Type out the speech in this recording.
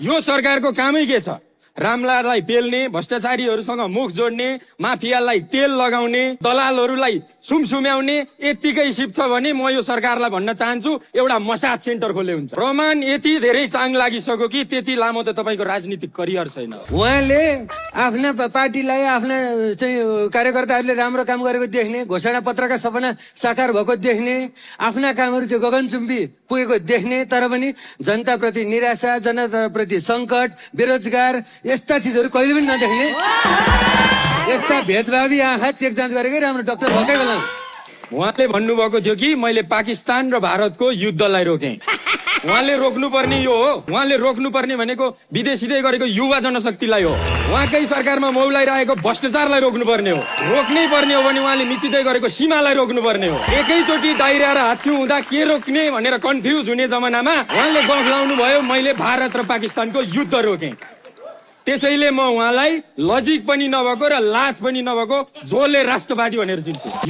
यो सरकारको कामै के छ? रामलाललाई पेल्ने, भ्रष्टाचारीहरूसँग मुख जोड्ने, माफियालाई तेल लगाउने, दलालहरूलाई सुमसुम्याउने यतिकै सिप छ भने म यो सरकारलाई भन्न चाहन्छु एउटा मसाज सेन्टर खोले हुन्छ। प्रमाण यति धेरै चाङ लागिसक्यो कि त्यति लामो त तपाईको राजनीतिक करियर छैन। उहाँले आफ्ना पार्टीलाई आफ्ना चाहिँ कार्यकर्ताहरूले राम्रो काम गरेको देख्ने, घोषणा पत्रका सपना साकार भएको देख्ने, आफ्ना कामहरू चाहिँ गगनचुम्बी पुगेको देख्ने, तर पनि जनताप्रति निराशा, जनताप्रति संकट, बेरोजगार यस्ता चिजहरू कहिले पनि नदेख्ने, यस्ता भेदभावी आँखा चेक जाँच गरेकै राम्रो डाक्टर भएकै बेला उहाँले भन्नुभएको थियो कि मैले पाकिस्तान र भारतको युद्धलाई रोके। उहाँले रोक्नुपर्ने यो हो, उहाँले रोक्नुपर्ने भनेको विदेशीले गरेको युवा जनशक्तिलाई हो, उहाँकै सरकारमा मौलाइरहेको भ्रष्टाचारलाई रोक्नुपर्ने हो। रोक्नै पर्ने हो भने उहाँले मिचिँदै गरेको सीमालाई रोक्नुपर्ने हो। एकैचोटि डाइरिया र हाच्छी हुँदा के रोक्ने भनेर कन्फ्युज हुने जमानामा उहाँले गफ लाउनु भयो मैले भारत र पाकिस्तानको युद्ध रोके। त्यसैले म उहाँलाई लजिक पनि नभएको र लाज पनि नभएको झोले राष्ट्रवादी भनेर चिन्छु।